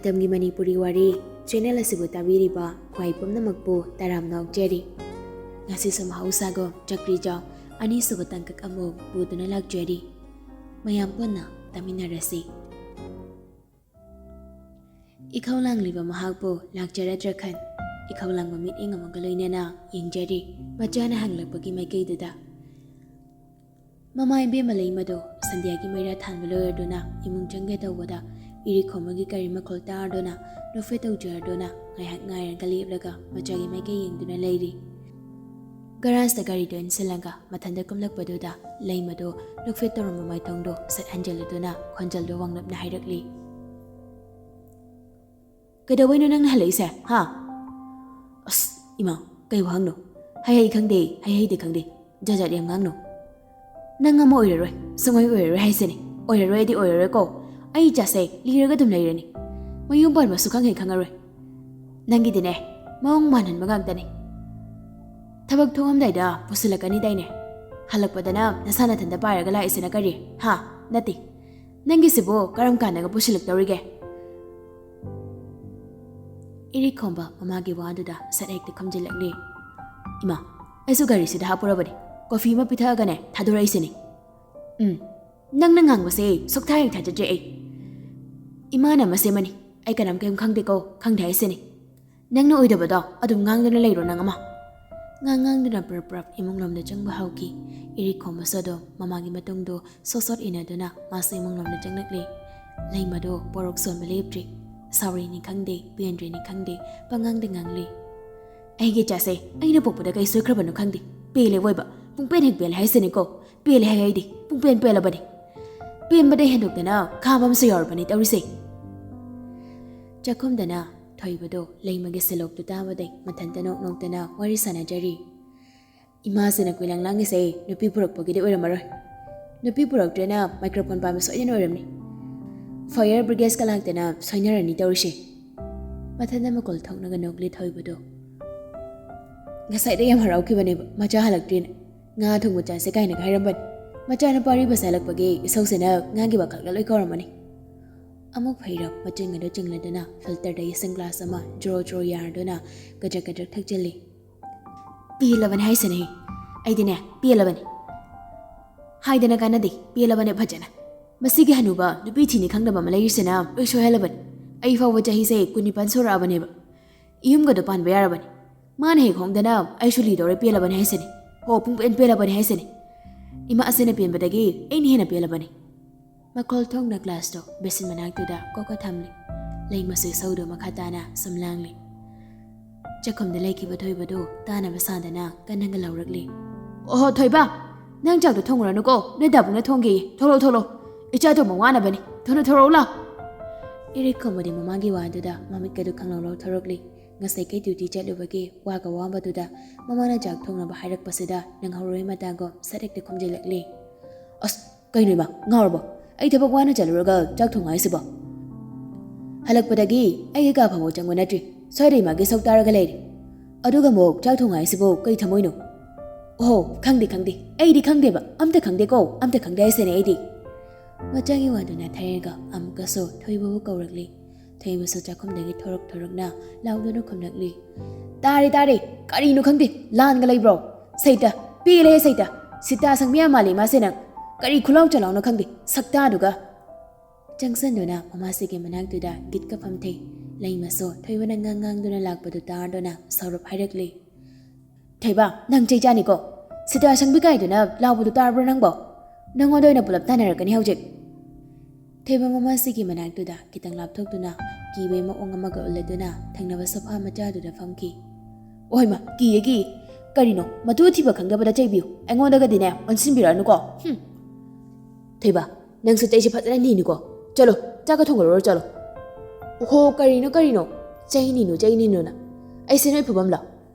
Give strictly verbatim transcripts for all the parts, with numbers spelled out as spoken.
ꯃꯇꯝꯒꯤ ꯃꯅꯤꯄꯨꯔꯤ ꯋꯥꯔꯤ ꯆꯦꯅꯦꯜ ꯑꯁꯤꯕꯨ ꯇꯥꯕꯤꯔꯤꯕ ꯈ꯭ꯋꯥꯏ ꯄꯨꯝꯅꯃꯛꯄꯨ ꯇꯔꯥꯝꯅ ꯑꯣꯛꯆꯔꯤ꯫ ꯉꯁꯤꯁꯨ ꯃꯍꯧꯁꯥꯒꯨꯝ ꯆꯀ꯭ꯔꯤꯖꯥꯎ ꯑꯅꯤꯁꯨꯕ ꯇꯥꯡꯀꯛ ꯑꯃ ꯄꯨꯗꯨꯅ ꯂꯥꯛꯆꯔꯤ꯫ ꯃꯌꯥꯝ ꯄꯨꯟꯅ ꯇꯥꯃꯤꯟꯅꯔꯁꯤ꯫ ꯏꯈꯧ ꯂꯥꯡꯂꯤꯕ ꯃꯍꯥꯛꯄꯨ ꯂꯥꯛꯆꯔꯗ꯭ꯔꯥ ꯈꯟ, ꯏꯈꯧ ꯂꯥꯡꯕ ꯃꯤꯠꯌꯦꯡ ꯑꯃꯒ ꯂꯣꯏꯅꯅ ꯌꯦꯡꯖꯔꯤ꯫ ꯃꯆꯥꯅ ꯍꯪꯂꯛꯄꯒꯤ ꯃꯥꯏꯀꯩꯗꯨꯗ ꯃꯃꯥ ꯏꯕꯦꯝꯃ ꯂꯩꯃꯗꯣ ꯁꯟꯙ꯭ꯌꯥꯒꯤ ꯃꯩꯔꯥ ꯊꯥꯟꯕ ꯂꯣꯏꯔꯗꯨꯅ ꯏꯃꯨꯡ ꯆꯪꯒꯦ ꯇꯧꯕꯗ, ꯏꯔꯤꯛ ꯈꯣꯝꯕꯒꯤ ꯀꯔꯤ ꯃꯈꯣꯜ ꯇꯥꯔꯗꯨꯅ, ꯅꯣꯛꯐꯦꯠ ꯇꯧꯖꯔꯗꯨꯅ ꯉꯥꯏꯍꯥꯛ ꯉꯥꯏꯔꯒ ꯂꯦꯞꯂꯒ ꯃꯆꯥꯒꯤ ꯃꯥꯏꯀꯩ ꯌꯦꯡꯗꯨꯅ ꯂꯩꯔꯤ꯫ ꯒꯔꯥꯖꯇ ꯒꯥꯔꯤꯗꯣ ꯏꯟꯁꯤꯜꯂꯒ ꯃꯊꯟꯇ ꯀꯨꯝꯂꯛꯄꯗꯨꯗ ꯂꯩꯃꯗꯣ ꯅꯣꯛꯐꯦꯠ ꯇꯧꯔꯝꯕ ꯃꯥꯏꯊꯣꯡꯗꯣ ꯁꯠ ꯍꯟꯖꯤꯜꯂꯗꯨꯅ ꯈꯣꯟꯖꯦꯜꯗꯣ ꯋꯥꯡꯂꯞꯅ ꯍꯥꯏꯔꯛꯂꯤ꯫ "ꯀꯩꯗꯧꯕꯩꯅꯣ ꯅꯪꯅ ꯍꯜꯂꯛꯏꯁꯦ, ꯍꯥ?" "ꯑꯁ, ꯏꯃꯥ, ꯀꯩ ꯋꯥꯍꯪꯅꯣ? ꯍꯩ ꯍꯩ ꯈꯪꯗꯦ, ꯍꯩ ꯍꯩꯗꯤ ꯈꯪꯗꯦ꯫ ꯖꯥꯠ ꯖꯥꯠ ꯌꯥꯝ ꯉꯥꯡꯅꯨ꯫ ꯅꯪ ꯑꯃ ꯑꯣꯏꯔꯔꯣꯏ, ꯁꯨꯡꯑꯣꯏ ꯑꯣꯏꯔꯔꯣꯏ ꯍꯥꯏꯁꯤꯅꯤ꯫ ꯑꯣꯏꯔꯔꯣꯏꯗꯤ ꯑꯣꯏꯔꯔꯣꯏꯀꯣ꯫ ꯑꯩ ꯏꯆꯥꯁꯦ ꯂꯤꯔꯒ ꯑꯗꯨꯝ ꯂꯩꯔꯅꯤ꯫ ꯃꯌꯨꯝ ꯄꯥꯟꯕꯁꯨ ꯈꯪꯍꯦ ꯈꯪꯉꯔꯣꯏ꯫ ꯅꯪꯒꯤꯗꯤꯅꯦ, ꯃꯑꯣꯡ ꯃꯥꯟꯍꯟꯕ ꯉꯥꯛꯇꯅꯤ꯫ ꯊꯕꯛ ꯊꯣꯛꯑꯝꯗꯥꯏꯗ ꯄꯨꯁꯤꯜꯂꯛꯀꯅꯤꯗꯥꯏꯅꯦ? ꯍꯜꯂꯛꯄꯗꯅ ꯅꯁꯥ ꯅꯊꯟꯗ ꯄꯥꯏꯔꯒ ꯂꯥꯛꯏꯁꯤꯅ ꯀꯔꯤ? ꯍꯥ? ꯅꯠꯇꯦ꯫ ꯅꯪꯒꯤꯁꯤꯕꯨ ꯀꯔꯝ ꯀꯥꯟꯗꯒ ꯄꯨꯁꯤꯜꯂꯛꯇꯧꯔꯤꯒꯦ?" ꯏꯔꯤꯛ ꯈꯣꯝꯕ ꯃꯃꯥꯒꯤ ꯋꯥꯗꯨꯗ ꯁꯠ ꯍꯦꯛꯇ ꯈꯨꯝꯖꯤꯜꯂꯛꯂꯦ꯫ "ꯏꯃꯥ, ꯑꯩꯁꯨ ꯒꯥꯔꯤꯁꯤꯗ ꯍꯥꯞꯄꯨꯔꯕꯅꯤ꯫ ꯀꯣꯐꯤ ꯑꯃ ꯄꯤꯊꯛꯑꯒꯅꯦ ꯊꯥꯗꯣꯔꯛꯏꯁꯤꯅꯤ꯫ ꯎꯝ, ꯅꯪꯅ ꯉꯥꯡꯕꯁꯦ ꯁꯨꯛꯊꯥ ꯍꯦꯛ ꯊꯥꯖꯗ꯭ꯔꯦ ꯑꯩ꯫ ꯏꯃꯥꯅ ꯑꯃ ꯁꯦꯝꯃꯅꯤ, ꯑꯩ ꯀꯅꯥꯝ ꯀꯩꯝ ꯈꯪꯗꯦꯀꯣ, ꯈꯪꯗꯦ ꯍꯥꯏꯁꯤꯅꯤ꯫ ꯅꯪꯅ ꯑꯣꯏꯗꯕꯗꯣ ꯑꯗꯨꯝ ꯉꯥꯡꯗꯨꯅ ꯂꯩꯔꯣ ꯅꯪ ꯑꯃ꯫" ꯉꯥꯡ ꯉꯥꯡꯗꯨꯅ ꯄ꯭ꯔꯞ ꯄ꯭ꯔꯞ ꯏꯃꯨꯡ ꯂꯣꯝꯗ ꯆꯪꯕ ꯍꯧꯈꯤ꯫ ꯏꯔꯤꯛ ꯈꯣꯝꯕꯁꯨ ꯑꯗꯨꯝ ꯃꯃꯥꯒꯤ ꯃꯇꯨꯡꯗꯣ ꯁꯣꯠ ꯁꯣꯠ ꯏꯟꯅꯗꯨꯅ ꯃꯥꯁꯨ ꯏꯃꯨꯡ ꯂꯣꯝꯗ ꯆꯪꯂꯛꯂꯦ꯫ ꯂꯩꯃꯗꯣ ꯄꯣꯔꯣꯛ ꯁꯣꯟꯕ ꯂꯦꯞꯇ꯭ꯔꯤ꯫ ꯁꯥꯎꯔꯤꯅꯤ ꯈꯪꯗꯦ, ꯄꯦꯟꯗ꯭ꯔꯤꯅꯤ ꯈꯪꯗꯦ, ꯄꯉꯥꯡꯗ ꯉꯥꯡꯂꯤ꯫ "ꯑꯩꯒꯤ ꯏꯆꯥꯁꯦ ꯑꯩꯅ ꯄꯣꯛꯄꯗ ꯀꯩ ꯁꯣꯏꯈ꯭ꯔꯕꯅꯣ ꯈꯪꯗꯦ꯫ ꯄꯦꯜꯂꯦ ꯑꯣꯏꯕ, ꯄꯨꯡꯄꯦꯟ ꯍꯦꯛ ꯄꯦꯜꯂꯦ ꯍꯥꯏꯁꯤꯅꯤꯀꯣ꯫ ꯄꯦꯜꯂꯦ ꯍꯥꯏ ꯑꯩꯗꯤ, ꯄꯨꯡꯄꯦꯟ ꯄꯦꯜꯂꯕꯅꯤ꯫ ꯄꯦꯟꯕꯗꯩ ꯍꯦꯟꯗꯣꯛꯇꯅ ꯈꯥꯕ ꯑꯃꯁꯨ ꯌꯥꯎꯔꯕꯅꯤ ꯇꯧꯔꯤꯁꯦ꯫" ꯆꯥꯛꯈꯨꯝꯗꯅ ꯊꯣꯏꯕꯗꯣ ꯂꯩꯃꯒꯤ ꯁꯦꯂꯣꯛꯇꯨ ꯇꯥꯕꯗꯩ ꯃꯊꯟꯇ ꯅꯣꯛ ꯅꯣꯛꯇꯅ ꯋꯥꯔꯤ ꯁꯥꯟꯅꯖꯔꯤ꯫ "ꯏꯃꯥꯁꯤꯅ ꯀꯣꯏꯂꯥꯡ ꯂꯥꯡꯉꯤꯁꯦ ꯅꯨꯄꯤ ꯄꯨꯔꯛꯄꯒꯤꯗꯤ ꯑꯣꯏꯔꯝꯃꯔꯣꯏ꯫ ꯅꯨꯄꯤ ꯄꯨꯔꯛꯇ꯭ꯔꯦꯅ ꯃꯥꯏꯀ꯭ꯔꯣꯐꯣꯟ ꯄꯥꯝꯕ ꯁꯣꯏꯗꯅ ꯑꯣꯏꯔꯝꯅꯤ꯫ ꯐꯥꯌꯔ ꯕ꯭ꯔꯤꯒꯦꯗꯀ ꯂꯥꯛꯇꯅ ꯁꯣꯏꯅꯔꯅꯤ ꯇꯧꯔꯤꯁꯦ꯫" ꯃꯊꯟꯇ ꯃꯀꯣꯜ ꯊꯣꯛꯅꯒ ꯅꯣꯛꯂꯤ ꯊꯣꯏꯕꯗꯣ꯫ "ꯉꯁꯥꯏꯗ ꯌꯥꯝ ꯍꯔꯥꯎꯈꯤꯕꯅꯦꯕ ꯃꯆꯥ ꯍꯜꯂꯛꯇ꯭ꯔꯦꯅ꯫ ꯉꯥ ꯊꯣꯡꯕ ꯆꯥꯁꯦ ꯀꯥꯏꯅꯒ ꯍꯥꯏꯔꯝꯕꯅꯤ꯫ ꯃꯆꯥꯅꯨꯄꯥ ꯑꯔꯤꯕꯁꯦ ꯍꯜꯂꯛꯄꯒꯤ ꯏꯁꯧꯁꯤꯅ ꯉꯥꯒꯤ ꯋꯥꯈꯜꯒ ꯂꯣꯏ ꯀꯥꯎꯔꯝꯃꯅꯤ꯫ ꯑꯃꯨꯛ ꯐꯩꯔꯞ ꯃꯆꯤꯟ ꯑꯗꯨ ꯆꯤꯡꯂꯗꯨꯅ filterꯗꯒꯤ ꯁꯟ ꯒ꯭ꯂꯥꯁ ꯑꯃ ꯖꯣꯔꯣ ꯖꯣꯔꯣ ꯌꯥꯔꯗꯨꯅ ꯒꯗ꯭ꯔꯛ ꯒꯗ꯭ꯔꯛ ꯊꯛꯆꯤꯜꯂꯤ꯫ "ꯄꯦꯜꯂꯕꯅꯤ ꯍꯥꯏꯁꯤꯅꯦ꯫ ꯑꯩꯗꯤꯅꯦ, ꯄꯦꯜꯂꯕꯅꯤ꯫ ꯍꯥꯏꯗꯅ ꯀꯥꯟꯅꯗꯦ, ꯄꯦꯜꯂꯕꯅꯦ ꯐꯖꯅ꯫ ꯃꯁꯤꯒꯤ ꯍꯅꯨꯕ ꯅꯨꯄꯤ ꯊꯤꯅꯤ ꯈꯪꯗꯕ ꯑꯃ ꯂꯩꯔꯤꯁꯤꯅ ꯂꯣꯏ ꯁꯣꯏꯍꯜꯂꯕꯅꯤ꯫ ꯑꯩ ꯐꯥꯎꯕ ꯆꯍꯤꯁꯦ ꯀꯨꯟꯅꯤꯄꯥꯟ ꯁꯨꯔꯛꯑꯕꯅꯦꯕ꯫ ꯌꯨꯝꯒꯗꯣ ꯄꯥꯟꯕ ꯌꯥꯔꯕꯅꯤ꯫ ꯃꯥꯅ ꯍꯦꯛ ꯍꯣꯡꯗꯅ ꯑꯩꯁꯨ ꯂꯤꯗꯧꯔꯦ ꯄꯦꯜꯂꯕꯅꯤ ꯍꯥꯏꯁꯤꯅꯤ꯫ ꯍꯣ, ꯄꯨꯡꯄꯦꯟ ꯄꯦꯜꯂꯕꯅꯤ ꯍꯥꯏꯁꯤꯅꯤ꯫ ꯏꯃꯥ ꯑꯁꯤꯅ ꯄꯦꯟꯕꯗꯒꯤ ꯑꯩꯅ ꯍꯦꯟꯅ ꯄꯦꯜꯂꯕꯅꯤ꯫" ꯃꯈꯣꯜ ꯊꯣꯛꯅ ꯒ꯭ꯂꯥꯁꯇꯣ ꯕꯦꯁꯤꯟ ꯃꯅꯥꯛꯇꯨꯗ ꯀꯣꯛꯀ ꯊꯝꯂꯤ꯫ ꯂꯩꯃꯁꯨ ꯏꯁꯧꯗꯣ ꯃꯈꯥ ꯇꯥꯅ ꯁꯨꯝ ꯂꯥꯡꯂꯤ꯫ ꯆꯥꯛꯈꯨꯝꯗ ꯂꯩꯈꯤꯕ ꯊꯣꯏꯕꯗꯨ ꯇꯥꯅꯕ ꯁꯥꯗꯅ ꯀꯟꯅꯒ ꯂꯥꯎꯔꯛꯂꯤ꯫ "ꯑꯣꯍꯣ ꯊꯣꯏꯕ, ꯅꯪ ꯆꯥꯛꯇꯣ ꯊꯣꯡꯉꯨꯔꯅꯨꯀꯣ, ꯅꯣꯏ ꯗꯥꯕꯨꯡꯅ ꯊꯣꯡꯒꯦꯌꯦ꯫ ꯊꯣꯛꯂꯛꯑꯣ, ꯊꯣꯛꯂꯛꯑꯣ꯫ ꯏꯆꯥ ꯊꯣꯡꯕ ꯋꯥꯅꯕꯅꯤ꯫ ꯊꯨꯅ ꯊꯣꯔꯛꯑꯣ ꯂꯥꯎ꯫" ꯏꯔꯤꯛ ꯈꯨꯝꯕꯗꯤ ꯃꯃꯥꯒꯤ ꯋꯥꯗꯨꯗ ꯃꯃꯤꯠꯀꯗꯨ ꯈꯪꯂꯧ ꯂꯧꯊꯣꯔꯛꯂꯤ꯫ ꯉꯁꯥꯏ ꯀꯩ ꯗ꯭ꯌꯨꯇꯤ ꯆꯠꯂꯨꯕꯒꯤ ꯋꯥꯒ ꯋꯥꯕꯗꯨꯗ ꯃꯃꯥꯅ ꯆꯥꯛ ꯊꯣꯡꯅꯕ ꯍꯥꯏꯔꯛꯄꯁꯤꯗ ꯅꯪꯍꯧꯔꯣꯏ ꯃꯇꯥꯒꯨꯝ ꯁꯠ ꯍꯦꯛꯇ ꯈꯨꯝꯖꯤꯜꯂꯛꯂꯤ꯫ "ꯑꯁ, ꯀꯩꯅꯣ ꯏꯃꯥ, ꯉꯥꯎꯔꯕꯣ? ꯑꯩ ꯊꯕꯛ ꯋꯥꯅ ꯆꯠꯂꯨꯔꯒ ꯆꯥꯛ ꯊꯣꯡ ꯍꯥꯏꯁꯤꯕꯣ? ꯍꯜꯂꯛꯄꯗꯒꯤ ꯑꯩꯒꯤ ꯀꯥ ꯐꯥꯎꯕ ꯆꯪꯕ ꯅꯠꯇ꯭ꯔꯤ꯫ ꯁ꯭ꯋꯥꯏꯗ ꯏꯃꯥꯒꯤ ꯁꯧ ꯇꯥꯔꯒ ꯂꯩꯔꯤ꯫ ꯑꯗꯨꯒ ꯑꯃꯨꯛ ꯆꯥꯛ ꯊꯣꯡ ꯍꯥꯏꯁꯤꯕꯨ ꯀꯩ ꯊꯝꯃꯣꯏꯅꯣ?" "ꯑꯣꯍꯣ, ꯈꯪꯗꯦ, ꯈꯪꯗꯦ꯫ ꯑꯩꯗꯤ ꯈꯪꯗꯦꯕ꯫ ꯑꯝꯇ ꯈꯪꯗꯦꯀꯣ꯫ ꯑꯝꯇ ꯈꯪꯗꯦ ꯍꯥꯏꯁꯤꯅꯦ ꯑꯩꯗꯤ꯫" ꯃꯆꯥꯒꯤ ꯋꯥꯗꯨ ꯅꯥꯊꯩꯔꯒ ꯑꯃꯨꯛꯀꯁꯨ ꯊꯣꯏꯕꯕꯨ ꯀꯧꯔꯛꯂꯤ꯫ ꯊꯣꯏꯕꯁꯨ ꯆꯥꯛꯈꯨꯝꯗꯒꯤ ꯊꯣꯔꯛ ꯊꯣꯔꯛꯅ ꯂꯥꯎꯗꯨꯅ ꯈꯨꯝꯂꯛꯂꯤ꯫ "ꯇꯥꯔꯦ, ꯇꯥꯔꯦ꯫ ꯀꯔꯤꯅꯣ ꯈꯪꯗꯦ꯫ ꯂꯥꯟꯒ ꯂꯩꯕ꯭ꯔꯣ? ꯁꯩꯇ, ꯄꯦꯜꯂꯦꯍꯦ ꯁꯩꯇ꯫ ꯁꯤꯇꯥ ꯁꯪꯕꯤ ꯌꯥꯝ ꯃꯥꯜꯂꯦ ꯃꯥꯁꯦ ꯅꯪ꯫ ꯀꯔꯤ ꯈꯨꯂꯥꯎ ꯆꯂꯥꯎꯅꯣ ꯈꯪꯗꯦ꯫ ꯁꯛꯇꯥꯗꯨꯒ꯫" ꯆꯪꯁꯟꯗꯨꯅ ꯃꯃꯥꯁꯤꯒꯤ ꯃꯅꯥꯛꯇꯨꯗ ꯒꯤꯠꯀ ꯐꯝꯊꯩ꯫ ꯂꯩꯃꯁꯨ ꯊꯣꯏꯕꯅ ꯉꯥꯡ ꯉꯥꯡꯗꯨꯅ ꯂꯥꯛꯄꯗꯨ ꯇꯥꯔꯗꯨꯅ ꯁꯥꯎꯔꯞ ꯍꯥꯏꯔꯛꯂꯤ꯫ "ꯊꯣꯏꯕ, ꯅꯪ ꯆꯩ ꯆꯥꯅꯤꯀꯣ꯫ ꯁꯤꯇꯥ ꯁꯪꯕꯤ ꯀꯥꯏꯗꯨꯅ ꯂꯥꯎꯕꯗꯨ ꯇꯥꯔꯕ꯭ꯔꯣ ꯅꯪꯕꯣ? ꯅꯪꯉꯣꯟꯗ ꯑꯣꯏꯅ ꯄꯨꯂꯞ ꯇꯥꯟꯅꯔꯛꯀꯅꯤ ꯍꯧꯖꯤꯛ꯫" ꯊꯣꯏꯕ ꯃꯃꯥꯁꯤꯒꯤ ꯃꯅꯥꯛꯇꯨꯗ ꯈꯤꯇꯪ ꯂꯥꯞꯊꯣꯛꯇꯨꯅ ꯀꯤꯕꯒꯤ ꯃꯑꯣꯡ ꯑꯃꯒ ꯎꯠꯂꯗꯨꯅ ꯊꯪꯅꯕ ꯁꯣꯐꯥ ꯃꯆꯥꯗꯨꯗ ꯐꯝꯈꯤ꯫ "ꯑꯣꯏꯃ, ꯀꯤꯌꯦ, ꯀꯤꯌꯦ꯫ ꯀꯔꯤꯅꯣ, ꯃꯇꯨ ꯊꯤꯕ ꯈꯪꯗꯕꯗ ꯆꯩꯕꯤꯌꯨ꯫ ꯑꯩꯉꯣꯟꯗꯒꯗꯤꯅꯦ ꯑꯣꯟꯁꯤꯟꯕꯤꯔꯛꯑꯅꯨꯀꯣ꯫ ꯍꯨꯝ꯫ ꯊꯣꯏꯕ, ꯅꯪꯁꯨ ꯆꯩꯁꯦ ꯐꯖꯅ ꯅꯤꯅꯤꯀꯣ꯫ ꯆꯠꯂꯣ, ꯆꯥꯛꯀ ꯊꯣꯡꯉꯨꯔꯣ, ꯆꯠꯂꯣ꯫" "ꯑꯣꯍꯣ, ꯀꯔꯤꯅꯣ, ꯀꯔꯤꯅꯣ? ꯆꯩ ꯅꯤꯅꯨ, ꯆꯩ ꯅꯤꯅꯨꯅ꯫ ꯑꯩꯁꯦ ꯅꯣꯏ ꯐꯨꯐꯝꯂꯣ?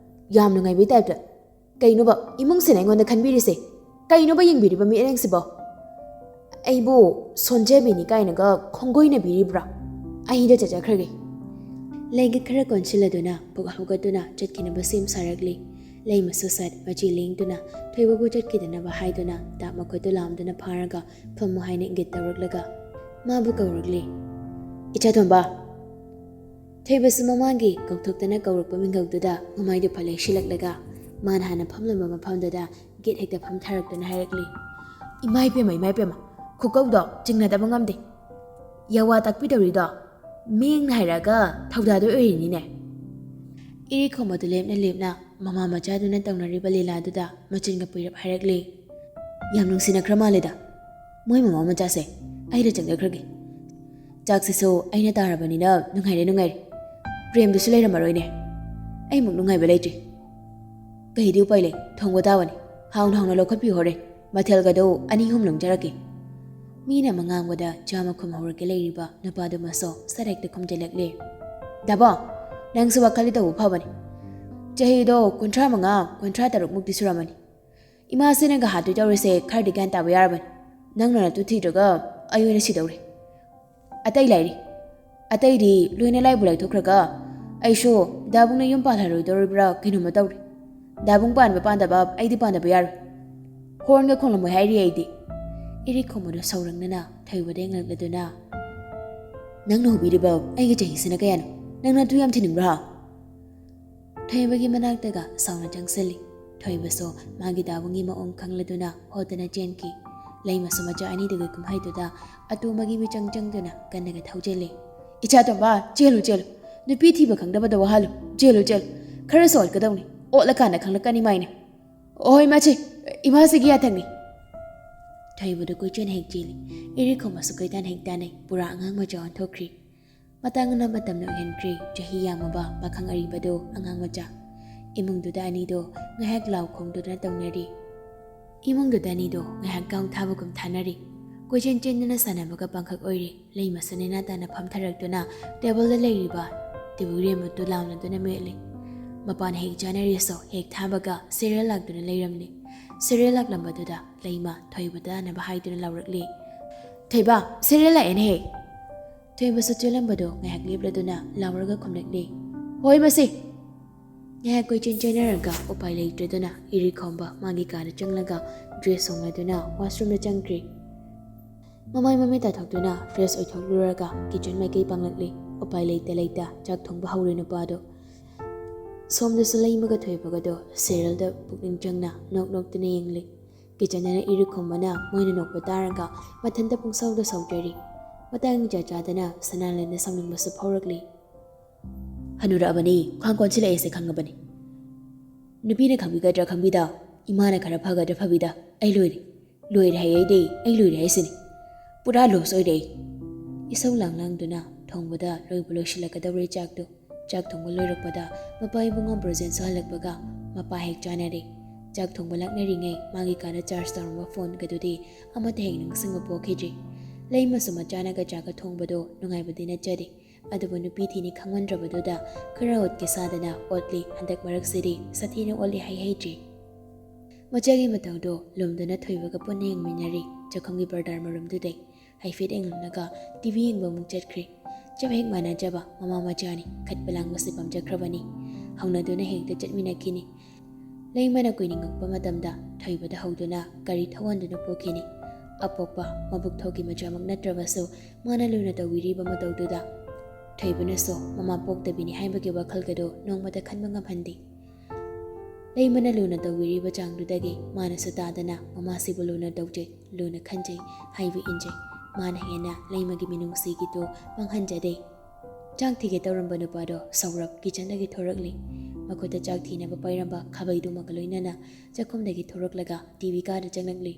ꯌꯥꯝ ꯅꯨꯡꯉꯥꯏꯕꯩ ꯇꯥꯏꯞꯇ꯫ ꯀꯩꯅꯣꯕ ꯏꯃꯨꯡꯁꯤꯅ ꯑꯩꯉꯣꯟꯗ ꯈꯟꯕꯤꯔꯤꯁꯦ? ꯀꯩꯅꯣꯕ ꯌꯦꯡꯕꯤꯔꯤꯕ ꯃꯤꯠꯌꯦꯡꯁꯤꯕꯣ? ꯑꯩꯕꯨ ꯁꯣꯟꯖꯕꯤꯅꯤ ꯀꯥꯏꯅꯒ ꯈꯣꯡꯒꯣꯏꯅꯕꯤꯔꯤꯕ꯭ꯔꯥ? ꯑꯩꯗ ꯆꯠꯆꯈ꯭ꯔꯒꯦ꯫" ꯂꯩꯒ ꯈꯔ ꯀꯣꯟꯁꯤꯜꯂꯗꯨꯅ ꯄꯨꯛ ꯍꯧꯒꯠꯇꯨꯅ ꯆꯠꯈꯤꯅꯕ ꯁꯦꯝ ꯁꯥꯔꯛꯂꯤ꯫ ꯂꯩꯃꯁꯨ ꯁꯠ ꯃꯆꯤ ꯂꯦꯡꯗꯨꯅ ꯊꯣꯏꯕꯕꯨ ꯆꯠꯈꯤꯗꯅꯕ ꯍꯥꯏꯗꯨꯅ ꯇꯥꯞ ꯃꯈꯨꯠꯇꯨ ꯂꯥꯝꯗꯨꯅ ꯐꯥꯔꯒ ꯐꯝꯃꯨ ꯍꯥꯏꯅ ꯏꯪꯒꯤꯠ ꯇꯧꯔꯛꯂꯒ ꯃꯥꯕꯨ ꯀꯧꯔꯛꯂꯤ꯫ "ꯏꯆꯥ ꯇꯣꯝꯕ!" ꯊꯣꯏꯕꯁꯨ ꯃꯃꯥꯒꯤ ꯀꯧꯊꯣꯛꯇꯅ ꯀꯧꯔꯛꯄ ꯃꯤꯡꯒꯧꯗꯨꯗ ꯃꯃꯥꯏꯗꯨ ꯐꯠ ꯂꯩꯁꯤꯜꯂꯛꯂꯒ ꯃꯥꯅ ꯍꯥꯟꯅ ꯐꯝꯂꯝꯕ ꯃꯐꯝꯗꯨꯗ ꯒꯦꯠ ꯍꯦꯛꯇ ꯐꯝꯊꯔꯛꯇꯨꯅ ꯍꯥꯏꯔꯛꯂꯤ, "ꯏꯃꯥ ꯏꯄꯦꯝꯃ, ꯏꯃꯥ ꯏꯄꯦꯝꯃ, ꯈꯨꯀꯧꯗꯣ ꯆꯤꯡꯅꯗꯕ ꯉꯝꯗꯦ꯫ ꯌꯥꯋꯥ ꯇꯥꯛꯄꯤꯗꯧꯔꯤꯗꯣ ꯃꯤꯡꯅ ꯍꯥꯏꯔꯛꯑꯒ ꯊꯧꯗꯥꯗꯣꯏ ꯑꯣꯏꯔꯤꯅꯤꯅꯦ!" ꯏꯔꯤꯛ ꯈꯣꯝꯕꯗꯨ ꯂꯦꯞꯅ ꯂꯦꯞꯅ ꯃꯃꯥ ꯃꯆꯥꯗꯨꯅ ꯇꯧꯅꯔꯤꯕ ꯂꯤꯂꯥꯗꯨꯗ ꯃꯆꯤꯟꯒ ꯄꯨꯏꯔꯞ ꯍꯥꯏꯔꯛꯂꯤ, "ꯌꯥꯝ ꯅꯨꯡꯁꯤꯅꯈ꯭ꯔ ꯃꯥꯜꯂꯦꯗ ꯃꯣꯏ ꯃꯃꯥ ꯃꯆꯥꯁꯦ꯫ ꯑꯩꯗ ꯆꯪꯖꯈ꯭ꯔꯒꯦ꯫ ꯆꯥꯛꯁꯤꯁꯨ ꯑꯩꯅ ꯇꯥꯔꯕꯅꯤꯅ ꯅꯨꯡꯉꯥꯏꯔꯦ, ꯅꯨꯡꯉꯥꯏꯔꯦ꯫ ꯄ꯭ꯔꯦꯝꯗꯨꯁꯨ ꯂꯩꯔꯝꯃꯔꯣꯏꯅꯦ꯫ ꯑꯩꯃꯨꯛ ꯅꯨꯡꯉꯥꯏꯕ ꯂꯩꯇ꯭ꯔꯤ꯫ ꯀꯩꯗꯤ ꯎꯄꯥꯏ ꯂꯩ, ꯊꯣꯡꯕ ꯇꯥꯕꯅꯤ꯫ ꯍꯥꯎꯅ ꯍꯥꯎꯅ ꯂꯧꯈꯠꯄꯤꯌꯨ ꯍꯣꯔꯦꯟ꯫ ꯃꯊꯦꯜꯒꯗꯣ ꯑꯅꯤ ꯑꯍꯨꯝ ꯂꯧꯖꯔꯛꯀꯦ꯫" ꯃꯤꯅ ꯑꯃ ꯉꯥꯡꯕꯗ ꯆꯥꯝꯃ ꯈꯨꯝꯍꯧꯔꯒ ꯂꯩꯔꯤꯕ ꯅꯨꯄꯥꯗꯨꯃꯁꯨ ꯁꯠ ꯍꯦꯛꯇ ꯈꯨꯝꯖꯤꯜꯂꯛꯂꯦ, "ꯗꯥꯕꯣ, ꯅꯪꯁꯨ ꯋꯥꯈꯜꯗꯤ ꯇꯧꯕ ꯐꯕꯅꯤ꯫ ꯆꯍꯤꯗꯣ ꯀꯨꯟꯊ꯭ꯔꯥ ꯃꯉꯥ, ꯀꯨꯟꯊ꯭ꯔꯥ ꯇꯔꯨꯛ ꯃꯨꯛꯇꯤ ꯁꯨꯔꯝꯃꯅꯤ꯫ ꯏꯃꯥꯁꯤꯅꯒ ꯍꯥꯠꯇꯣꯏ ꯇꯧꯔꯤꯁꯦ ꯈꯔꯗꯤ ꯒ꯭ꯌꯥꯟ ꯇꯥꯕ ꯌꯥꯔꯕꯅꯤ꯫ ꯅꯪꯅ ꯅꯇꯨ ꯊꯤꯗ꯭ꯔꯒ ꯑꯩ ꯑꯣꯏꯅ ꯁꯤꯗꯧꯔꯦ꯫ ꯑꯇꯩ ꯂꯥꯏꯔꯤ꯫ ꯑꯇꯩꯗꯤ ꯂꯣꯏꯅ ꯂꯥꯏꯕꯨ ꯂꯥꯏꯊꯣꯛꯈ꯭ꯔꯒ ꯑꯩꯁꯨ ꯗꯥꯕꯨꯡꯅ ꯌꯨꯝ ꯄꯥꯜꯍꯜꯂꯣꯏꯗꯧꯔꯤꯕ꯭ꯔꯥ ꯀꯩꯅꯣꯝꯃ ꯇꯧꯔꯦ꯫ ꯗꯥꯕꯨꯡ ꯄꯥꯟꯕ ꯄꯥꯟꯗꯕ ꯑꯩꯗꯤ ꯄꯥꯟꯗꯕ ꯌꯥꯔꯣꯏ꯫ ꯍꯣꯔꯟꯒ ꯈꯣꯡꯂꯝꯃꯣꯏ ꯍꯥꯏꯔꯤ ꯑꯩꯗꯤ꯫" ꯏꯔꯤꯛ ꯈꯣꯝꯕꯗꯨ ꯁꯥꯎꯔꯛꯅꯅ ꯊꯣꯏꯕꯗ ꯌꯦꯡꯂꯛꯂꯗꯨꯅ, "ꯅꯪꯅ ꯍꯧꯕꯤꯔꯤꯕ ꯑꯩꯒꯤ ꯆꯍꯤꯁꯤꯅ ꯀꯌꯥꯅꯣ? ꯅꯪ ꯅꯇꯨ ꯌꯥꯝ ꯊꯤꯅꯤꯡꯕ꯭ꯔꯥ?" ꯊꯣꯏꯕꯒꯤ ꯃꯅꯥꯛꯇꯒ ꯁꯥꯎꯅ ꯆꯪꯁꯤꯜꯂꯤ꯫ ꯊꯣꯏꯕꯁꯨ ꯃꯥꯒꯤ ꯗꯥꯕꯨꯡꯒꯤ ꯃꯑꯣꯡ ꯈꯪꯂꯗꯨꯅ ꯍꯣꯠꯇꯅ ꯆꯦꯟꯈꯤ꯫ ꯂꯩꯃꯁꯨ ꯃꯆꯥ ꯑꯅꯤꯗꯨꯒꯤ ꯀꯨꯝꯍꯩꯗꯨꯗ ꯑꯇꯣꯝꯕꯒꯤ ꯃꯤꯆꯪ ꯆꯪꯗꯨꯅ ꯀꯟꯅꯒ ꯊꯧꯖꯤꯜꯂꯤ꯫ "ꯏꯆꯥ ꯇꯣꯝꯕ, ꯆꯦꯜꯂꯨ, ꯆꯦꯜꯂꯨ꯫ ꯅꯨꯄꯤ ꯊꯤꯕ ꯈꯪꯗꯕꯗ ꯋꯥꯍꯜꯂꯨ꯫ ꯆꯦꯜꯂꯨ, ꯆꯦꯜꯂꯨ꯫ ꯈꯔꯁꯨ ꯑꯣꯠꯀꯗꯧꯅꯤ꯫ ꯑꯣꯠꯂꯀꯥꯟꯗ ꯈꯪꯂꯛꯀꯅꯤ ꯃꯥꯏꯅ꯫ ꯑꯣꯍꯣꯏ, ꯃꯥꯁꯦ, ꯏꯃꯥꯁꯤꯒꯤ ꯌꯥꯊꯪꯅꯤ꯫" ꯊꯣꯏꯕꯗꯨ ꯀꯣꯏꯆꯦꯟ ꯍꯦꯛ ꯆꯦꯜꯂꯤ꯫ ꯏꯔꯤꯛ ꯈꯣꯝꯕꯁꯨ ꯀꯣꯏꯇꯥꯟ ꯍꯦꯛ ꯇꯥꯟꯅꯩ꯫ ꯄꯨꯔꯥ ꯑꯉꯥꯡ ꯃꯆꯥ ꯑꯣꯟꯊꯣꯛꯈ꯭ꯔꯤ꯫ ꯃꯇꯥꯡꯅ ꯃꯇꯝꯅ ꯑꯣꯏꯍꯟꯈ꯭ꯔꯦ꯫ ꯆꯍꯤ ꯌꯥꯝꯃꯕ ꯄꯥꯈꯪ ꯑꯔꯤꯕꯗꯨ ꯑꯉꯥꯡ ꯃꯆꯥ꯫ ꯏꯃꯨꯡꯗꯨꯗ ꯑꯅꯤꯗꯣ ꯉꯥꯏꯍꯥꯛ ꯂꯥꯎ ꯈꯣꯡꯗꯨꯅ ꯇꯧꯅꯔꯤ꯫ ꯏꯃꯨꯡꯗꯨꯗ ꯑꯅꯤꯗꯣ ꯉꯥꯏꯍꯥꯛ ꯒꯥꯎ ꯊꯥꯕꯒꯨꯝ ꯊꯥꯅꯔꯤ꯫ ꯀꯣꯏꯆꯦꯟ ꯆꯦꯟꯗꯨꯅ ꯁꯥꯟꯅꯕꯒ ꯄꯥꯡꯈꯛ ꯑꯣꯏꯔꯤ꯫ ꯂꯩꯃꯁꯨ ꯅꯦꯅꯥ ꯇꯥꯅ ꯐꯝꯊꯔꯛꯇꯨꯅ ꯇꯦꯕꯜꯗ ꯂꯩꯔꯤꯕ ꯇꯤꯕꯨ ꯔꯦꯝꯕꯗꯨ ꯂꯥꯎꯅꯗꯨꯅ ꯃꯦꯠꯂꯤ꯫ ꯃꯄꯥꯟ ꯍꯦꯛ ꯆꯥꯅꯔꯤꯁꯨ ꯍꯦꯛ ꯊꯥꯕꯒ ꯁꯦꯔꯦꯜ ꯂꯥꯛꯇꯨꯅ ꯂꯩꯔꯝꯂꯤ꯫ ꯁꯦꯔꯦꯜ ꯂꯥꯛꯂꯝꯕꯗꯨꯗ ꯂꯩꯃ ꯊꯣꯏꯕꯗ ꯇꯥꯅꯕ ꯍꯥꯏꯗꯨꯅ ꯂꯥꯎꯔꯛꯂꯤ, "ꯊꯣꯏꯕ, ꯁꯦꯔꯦꯜ ꯂꯥꯛꯑꯦꯅꯦꯍꯦ!" ꯊꯣꯏꯕꯁꯨ ꯆꯦꯜꯂꯝꯕꯗꯣ ꯉꯥꯏꯍꯥꯛ ꯂꯦꯞꯂꯗꯨꯅ ꯂꯥꯎꯔꯒ ꯈꯨꯝꯂꯛꯂꯤ, "ꯍꯣꯏ ꯃꯁꯤ!" ꯉꯥꯏꯍꯥꯛ ꯀꯣꯏꯆꯦꯟ ꯆꯦꯟꯅꯔꯒ ꯎꯄꯥꯏ ꯂꯩꯇ꯭ꯔꯗꯨꯅ ꯏꯔꯤꯛ ꯈꯣꯝꯕ ꯃꯥꯒꯤ ꯀꯥꯗ ꯆꯪꯂꯒ ꯗ꯭ꯔꯦꯁ ꯍꯣꯡꯂꯗꯨꯅ ꯋꯥꯁꯔꯨꯝꯗ ꯆꯪꯈ꯭ꯔꯦ꯫ ꯃꯃꯥꯏ ꯃꯃꯤꯠ ꯇꯥꯊꯣꯛꯇꯨꯅ ꯐ꯭ꯔꯦꯁ ꯑꯣꯏꯊꯣꯛꯂꯨꯔꯒ ꯀꯤꯆꯟ ꯃꯥꯏꯀꯩ ꯄꯥꯡꯂꯛꯂꯤ꯫ ꯎꯄꯥꯏ ꯂꯩꯇ ꯂꯩꯇ ꯆꯥꯛ ꯊꯣꯡꯕ ꯍꯧꯔꯦ ꯅꯨꯄꯥꯗꯣ꯫ ꯁꯣꯝꯗꯁꯨ ꯂꯩꯃꯒ ꯊꯣꯏꯕꯒꯗꯣ ꯁꯦꯔꯦꯜꯗ ꯄꯨꯛꯅꯤꯡ ꯆꯪꯅ ꯅꯣꯛ ꯅꯣꯛꯇꯨꯅ ꯌꯦꯡꯂꯤ꯫ ꯀꯤꯆꯟꯗꯅ ꯏꯔꯨ ꯈꯨꯝꯕꯅ ꯃꯣꯏꯅ ꯅꯣꯛꯄ ꯇꯥꯔꯒ ꯃꯊꯟꯇ ꯄꯨꯡꯁꯥꯎꯗ ꯁꯥꯎꯖꯔꯤ꯫ ꯃꯇꯥꯡ ꯏꯆꯥ ꯆꯥꯗꯅ ꯁꯅꯥꯂꯦꯟꯗ ꯁꯥꯎꯅꯤꯡꯕꯁꯨ ꯐꯥꯎꯔꯛꯂꯤ꯫ "ꯍꯅꯨꯔꯛꯑꯕꯅꯤ, ꯈ꯭ꯋꯥꯡ ꯀꯣꯟꯁꯤꯜꯂꯛꯑꯦꯁꯦ ꯈꯪꯉꯕꯅꯤ꯫ ꯅꯨꯄꯤꯅ ꯈꯪꯕꯤꯒꯗ꯭ꯔꯥ ꯈꯪꯕꯤꯗ, ꯏꯃꯥꯅ ꯈꯔ ꯐꯒꯗ꯭ꯔꯥ ꯐꯕꯤꯗ, ꯑꯩ ꯂꯣꯏꯔꯦ꯫ ꯂꯣꯏꯔꯦ ꯍꯥꯏ ꯑꯩꯗꯤ, ꯑꯩ ꯂꯣꯏꯔꯦ ꯍꯥꯏꯁꯤꯅꯤ꯫ ꯄꯨꯔꯥ ꯂꯣꯁ ꯑꯣꯏꯔꯦ ꯑꯩ꯫" ꯏꯁꯧ ꯂꯥꯡ ꯂꯥꯡꯗꯨꯅ ꯊꯣꯡꯕꯗ ꯂꯣꯏꯕꯨ ꯂꯣꯏꯁꯤꯜꯂꯛꯀꯗꯧꯔꯦ ꯆꯥꯛꯇꯨ꯫ ꯆꯥꯛ ꯊꯣꯡꯕ ꯂꯣꯏꯔꯛꯄꯗ ꯃꯄꯥ ꯏꯕꯨꯡꯉꯣ ꯕ꯭ꯔꯣꯖꯦꯟꯁꯨ ꯍꯜꯂꯛꯄꯒ ꯃꯄꯥ ꯍꯦꯛ ꯆꯥꯟꯅꯔꯦ꯫ ꯆꯥꯛ ꯊꯣꯡꯕ ꯂꯥꯛꯅꯔꯤꯉꯩ ꯃꯥꯒꯤ ꯀꯥꯗ ꯆꯥꯔꯖ ꯇꯧꯔꯝꯕ ꯐꯣꯟꯒꯗꯨꯗꯤ ꯑꯃꯠꯇ ꯍꯦꯛ ꯅꯤꯡꯁꯤꯡꯕ ꯄꯣꯛꯈꯤꯗ꯭ꯔꯤ꯫ ꯂꯩꯃꯁꯨ ꯃꯆꯥꯅꯒ ꯆꯥꯛꯀ ꯊꯣꯡꯕꯗꯣ ꯅꯨꯡꯉꯥꯏꯕꯗꯤ ꯅꯠꯆꯗꯦ꯫ ꯑꯗꯨꯕꯨ ꯅꯨꯄꯤ ꯊꯤꯅꯤ ꯈꯪꯃꯟꯗ꯭ꯔꯕꯗꯨꯗ ꯈꯔ ꯑꯣꯠꯀꯦ ꯁꯥꯗꯅ ꯑꯣꯠꯂꯤ꯫ ꯍꯟꯗꯛ ꯃꯔꯛꯁꯤꯗꯤ ꯁꯥꯊꯤꯅ ꯑꯣꯠꯂꯤ ꯍꯥꯏ ꯍꯩꯇ꯭ꯔꯤ꯫ ꯃꯆꯥꯒꯤ ꯃꯇꯧꯗꯣ ꯂꯨꯝꯗꯨꯅ ꯊꯣꯏꯕꯒ ꯄꯨꯟꯅ ꯌꯦꯡꯃꯤꯟꯅꯔꯤ꯫ ꯆꯥꯛꯈꯨꯝꯒꯤ ꯄꯔꯗꯥꯔ ꯃꯔꯨꯝꯗꯨꯗꯩ ꯍꯥꯏꯐꯦꯠ ꯌꯦꯡꯂꯝꯂꯒ ꯇꯤ ꯚꯤ ꯌꯦꯡꯕ ꯑꯃꯨꯛ ꯆꯠꯈ꯭ꯔꯦ꯫ ꯆꯞ ꯍꯦꯛ ꯃꯥꯟꯅꯖꯕ ꯃꯃꯥ ꯃꯆꯥꯅꯤ꯫ ꯈꯠꯄ ꯂꯥꯡꯕꯁꯤ ꯄꯥꯝꯖꯈ꯭ꯔꯕꯅꯤ꯫ ꯍꯧꯅꯗꯨꯅ ꯍꯦꯛꯇ ꯆꯠꯃꯤꯟꯅꯈꯤꯅꯤ꯫ ꯂꯩꯃꯅ ꯀꯨꯏꯅꯤꯡꯉꯛꯄ ꯃꯇꯝꯗ ꯊꯣꯏꯕꯗ ꯍꯧꯗꯨꯅ ꯒꯥꯔꯤ ꯊꯧꯍꯟꯗꯨꯅ ꯄꯨꯈꯤꯅꯤ꯫ ꯑꯄꯣꯛꯄ ꯃꯕꯨꯛ ꯊꯣꯛꯀꯤ ꯃꯆꯥꯃꯛ ꯅꯠꯇ꯭ꯔꯕꯁꯨ ꯃꯥꯅ ꯂꯨꯅ ꯇꯧꯕꯤꯔꯤꯕ ꯃꯇꯧꯗꯨꯗ ꯊꯣꯏꯕꯅꯁꯨ ꯃꯃꯥ ꯄꯣꯛꯇꯕꯤꯅꯤ ꯍꯥꯏꯕꯒꯤ ꯋꯥꯈꯜꯒꯗꯨ ꯅꯣꯡꯃꯇ ꯈꯟꯕ ꯉꯝꯍꯟꯗꯦ꯫ ꯂꯩꯃꯅ ꯂꯨꯅ ꯇꯧꯕꯤꯔꯤꯕ ꯆꯥꯡꯗꯨꯗꯒꯤ ꯃꯥꯅꯁꯨ ꯇꯥꯗꯅ ꯃꯃꯥꯁꯤꯕꯨ ꯂꯨꯅ ꯇꯧꯖꯩ, ꯂꯨꯅ ꯈꯟꯖꯩ, ꯍꯥꯏꯕ ꯏꯟꯖꯩ꯫ ꯃꯥꯅ ꯍꯦꯟꯅ ꯂꯩꯃꯒꯤ ꯃꯤꯅꯨꯡꯁꯤꯒꯤꯗꯨ ꯃꯥꯡꯍꯟꯖꯗꯦ꯫ ꯆꯥꯛ ꯊꯤꯒꯦ ꯇꯧꯔꯝꯕ ꯅꯨꯄꯥꯗꯣ ꯁꯧꯔꯞ ꯀꯤꯆꯟꯗꯒꯤ ꯊꯣꯔꯛꯂꯤ꯫ ꯃꯈꯨꯠꯇ ꯆꯥꯛ ꯊꯤꯅꯕ ꯄꯥꯏꯔꯝꯕ ꯈꯥꯕꯩꯗꯨꯃꯒ ꯂꯣꯏꯅꯅ ꯆꯥꯛꯈꯨꯝꯗꯒꯤ ꯊꯣꯔꯛꯂꯒ ꯇꯤ ꯚꯤ ꯀꯥꯗ ꯆꯪꯂꯛꯂꯤ꯫